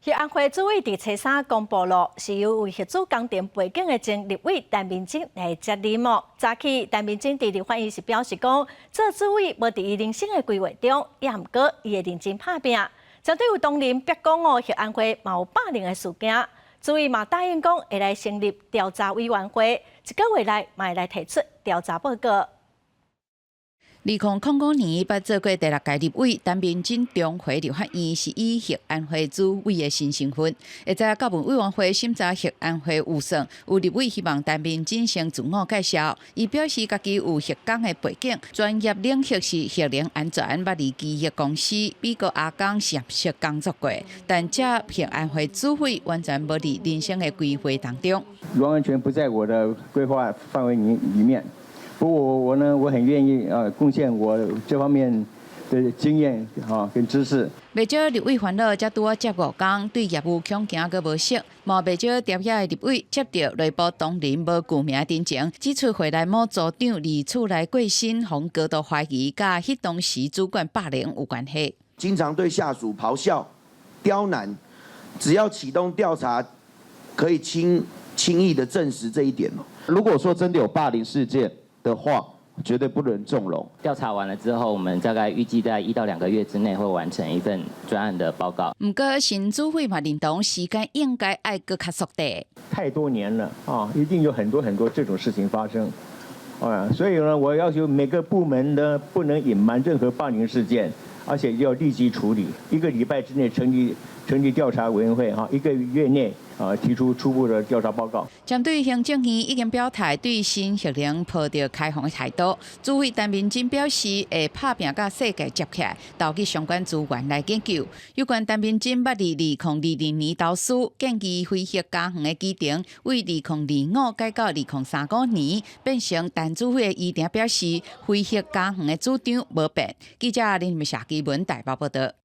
核安會主委佇初三公布了，是由有核子工程背景的前立委陳明忠來接任哦。早起，陳明忠佇立法院時表示講，做主委無佇伊人生的規劃中，也毋過伊會認真拍拚。針對有同仁逼講哦，核安會嘛有霸凌的事件，主委嘛答應講會來成立調查委員會，一個月內嘛會來提出調查報告。2005年捌做過第六屆立委，陳明忠重回立法院是以核安會主委的新身份。會在顧問委員會審查核安會預算，有立委希望陳明忠先自我介紹。伊表示家己有核工的背景，專業領域是核能安全，捌佇基業公司、美國阿岡實驗室工作過，但這核安會主委完全無佇人生的規劃當中。完全不在我的規劃範圍裡面。不過我呢，我很願意啊，貢獻我這方面的經驗啊跟知識。袂少立委煩惱，才拄仔接5工，對業務恐驚閣無熟。嘛袂少朝野的立委接著內部同仁無具名陳情，指出會內某組長佇厝內過身，予高度懷疑佮彼當時主管霸凌有關係。經常對下屬咆哮、刁難，只要啟動調查，可以輕易的證實這一點。如果說真的有霸凌事件的話，絕對不能縱容。調查完了之後，我們大概預計在1到2個月之內會完成一份專案的報告。毋過新主委嘛認同時間應該愛閣較速塊。太多年了啊，一定有很多很多這種事情發生啊，所以呢，我要求每個部門呢不能隱瞞任何霸凌事件，而且要立即處理。一個禮拜之內成立調查委員會，哈，一個月內啊提出初步的調查報告。針對行政院已經表態對新核能抱著開放的態度，主委陳明忠表示會拍拚佮世界接起來，投去相關資源來研究。有關陳明忠捌佇2022年投書建議非核家園的議程，為2025改到2035年變成陳主委的議程，表示非核家園的主張無變。記者林夏基文台北報道。